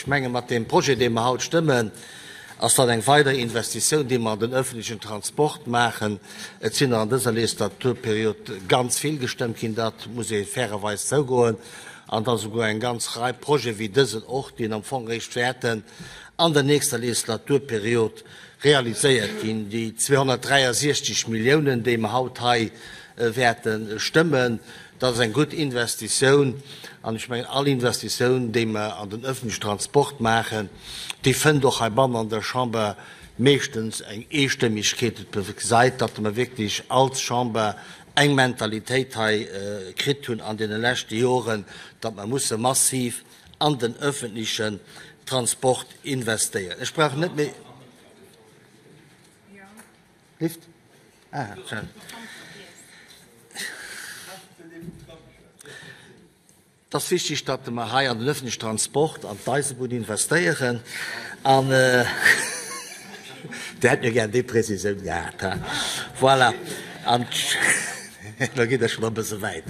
Ech menge mat deem Projet, dee mer haut stëmmen, ass dat eng weider Investitioun, déi mer an den öffentlichen Transport maachen. Et sinn der an dëser Legislaturperiod ganz vill gestëmmt ginn, dat muss ee fairerweis zougoen, an da souguer eng ganz Rei Projete wéi dësen och, déi am Fong eréischt wäerten an der nächster Legislaturperiod realiséiert ginn. Déi 263 Milliounen, déi mer haut hei wäerte stëmmen, dat ass eng gutt Investitioun. An ech mengen, all Investitioun, déi mer an den öffentlichen Transport maachen, déi fënnt och heibannen an der Chamber meeschtens eng Eestëmmegkeet. Et beweist, datt mer wierklech als Chamber eng Mentalitéit hei kritt hunn an deene leschte Joren, datt mer musse massiv an den öffentlichen Transport investéieren. Ech brauch net méi. Lift? Ah, schön. Et ass wichtig, datt mer hei an den öffentlichen Transport, an d'Eisebunn investéieren. An Dir hätt jo gär déi Prezisioun gehat, he? Voilà. An da geet Der schonn e bësse wäit.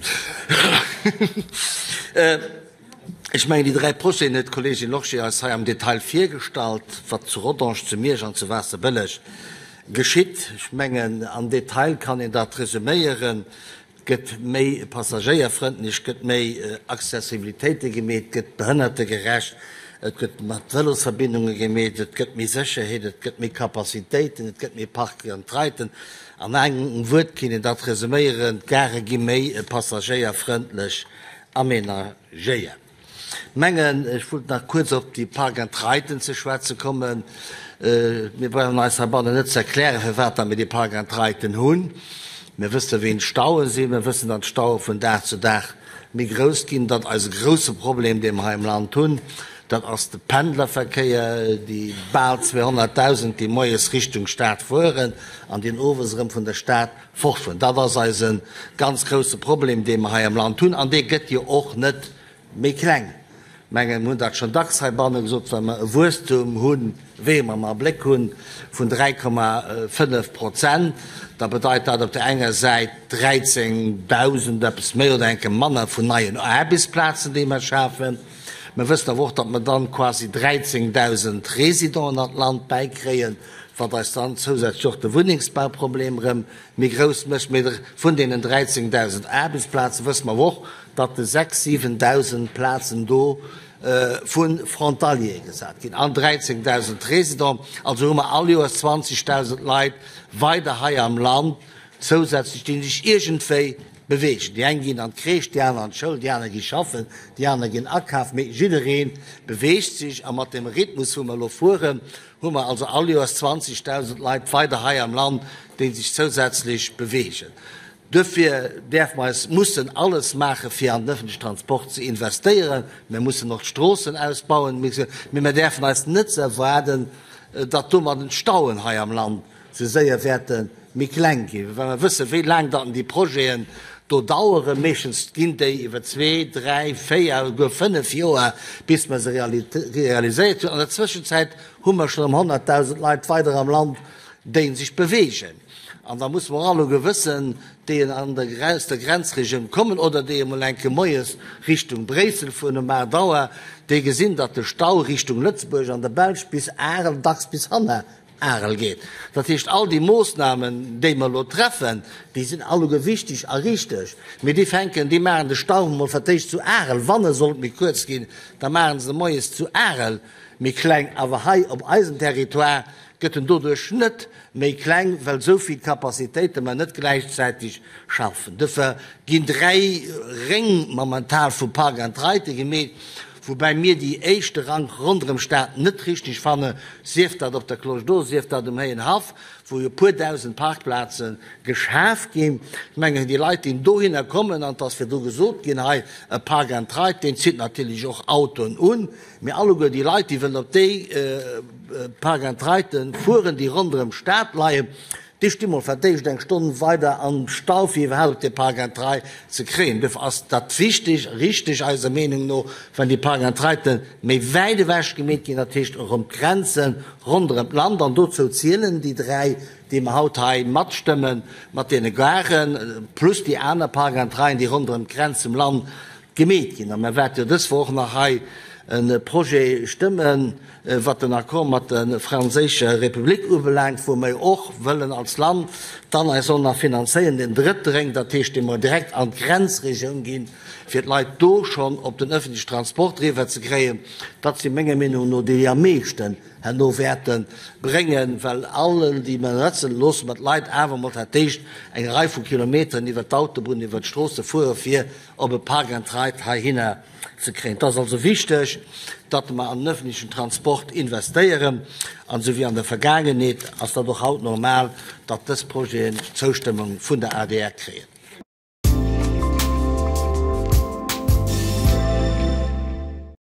Ech mengen, déi 3 Projeten huet d'Kolleegin Lorsché eis hei am Detail virgestallt, wat zu Rodange, zu Miersch an zu Waasserbëlleg geschitt. Ech mengen, am Detail kann een dat resuméieren, Et gëtt méi passagéierfrëndlech, et gëtt méi Accessibilitéite gemeet, et gëtt behënnertegerecht, et gëtt mat Vëlosverbindunge gemeet, et gëtt méi Sécherheet, et gëtt méi Capacitéiten, et gëtt méi Park and Riden. An engem Wuert kéint een dat resuméieren, D'Gare gi méi passagéierfrëndlech Aménagéiert. Mengen, ech wollt nach kuerz op déi Park and Riden ze schwätze kommen. Mir brauchen eis heibannen net ze erklären, firwat datt mir déi Park and Riden hunn. Mir wëssen, wéi d'Staue sinn. Mir wëssen, datt d'Staue vun Dag zu Dag méi grouss ginn. Datt eise grouse Problem, dee mer hei am Land hunn, dat ass de Pendlerverkéier, déi bal 200.000, déi moies Richtung Stad fueren an déi owes erëm vun der Stad Forschung, dat ass eise ganz grouse Problem, dee mer hei am Land hunn, an dee gëtt jo och net méi kleng. Ech mengen, mir hunn dat schonn dacks heibanne gesot, wa mer e Wuesstum hunn, wéi e mer am Abléck hunn, vun 3,5 Prozent, da bedeit dat op där enger Säit 13.000, eppes méi oder enke manner, vun neien Aarbechtsplazen, déi mer schafen. Mer wëssen awer och, datt mer dann quasi 13.000 Résidenten an d'Land bäikréien, wat eis dann zousätzlech och de Wunnengsbauproblem erëm méi grouss mécht. Mee vun deenen 13.000 Aarbechtsplaze wësse mer och, datt de 6, 7.000 Plazen do vu Frontaliere gesat ginn an 13.000 Résidenten. Also hu mer all Joers 20.000 Leit weider hei am Land zousätzlech, déi sech iergendwéi beweegen. Déi eng ginn an d'Crèche, déi aner an d'Schoul, déi aner gi schaffen, déi aner ginn akafen, mee jidderee beweegt sech. A mat deem Rhythmus, wou mer elo fueren, hu mer also all Joers 20.000 Leit weider hei am Land, déi sech zousätzlech beweegen. Duerfir däerfe mer eis, mussen alles maachen, fir an den öffentlichen Transport ze investéieren. Mir mussen och d'Stroossen ausbauen, mee mir däerfen eis net erwaarden, datt domadden d'Stauen hei am Land sou séier wäerte méi kleng ginn, well mer wëssen, wéi laang datt déi Projeten do daueren. Meeschtens ginn déi iwwer zwee, dräi, véier, esouguer fënnef Joer, bis mer se realiséiert hunn. An der Zwëschenzäit hu mer schonn ëm 100.000 Leit weider am Land, déi sech beweegen. An da musse mer och alleguer wëssen, déi an der, aus der Grenzregioun kommen oder déi emol eng Kéier moies Richtung Bréissel fueren um 8 Auer, déi gesinn, datt de Stau Richtung Lëtzebuerg an der Belsch bis Arel, dacks bis hanner Arel geet. Dat heescht, all déi Moossnamen, déi mer elo treffen, déi sinn alleguer wichteg a richteg, mee déi fänken, déi maachen de Stau emol fir d'éischt zu Arel, wann e sollt méi kuerz ginn, da maachen se e moies zu Arel méi kleng, awer hei op eisem Territoire gëtt en doduerch net méi kleng, well esou vill Capacitéite mer net gläichzäiteg schaffen. Duerfir ginn 3 Réng momental vu Park and Ride gemeet, woubäi mir déi éischte Rank ronderëm d'Stad net richteg fannen, sief dat op der Cloche d'Or, sief dat um Héijen Haff, wou jo e puer dausend Parkplaze geschaf ginn. Ech mengen, déi Leit, déi dohinner kommen, an et ass virdru gesot ginn hei, e Park and Ride, deen zitt natierlech och Autoen un, mee alleguer déi Leit, déi wëllen op déi Park and Riden fueren, déi ronderëm d'Stad leien, Déi sti mol fir d'éischt eng Stonn weider am Stau fir iwwerhaapt op dee Park and Ride ze kréien. Duerfir ass dat wichteg, richteg eiser Meenung no, wann déi Park and Riden méi wäit ewech gemeet ginn, dat heescht erëm d'Grenze ronderëm d'Land, an dozou zielen déi 3, déi mer haut hei matstëmmen, mat deene Garen, plus déi aner Park and Riden, déi ronderëm d'Grenz vum Land gemeet ginn. A mer wäerte jo dës Woch och nach hei. e Projet stëmmen, wat den Accord mat der franséischer Republik ubelaangt, wou mer jo och wëllen als Land dann eis sollen nach finanzéieren, deen drëtte Réng, dat heescht, dee mer direkt an d'Grenzregioun ginn, fir d'Leit do schonn op den öffentlichen Transport eriwwer ze kréien. Dat si menger Meenung no déi, déi am meeschten herno wäerte bréngen, well all déi mer notzen, loosse mer d'Leit awer emol dat d'éischt eng Rei vu Kilometeren iwwert d'Autobunn, iwwert d'Stroosse fuere fir op e Park and Ride heihinner ze kréien. Et ass also wichteg, datt mer an den öffentlichen Transport investéieren, an esou wéi an der Vergaangenheet ass dat och haut normal, datt dës Projeten d'Zoustëmmung vun der adr kréien.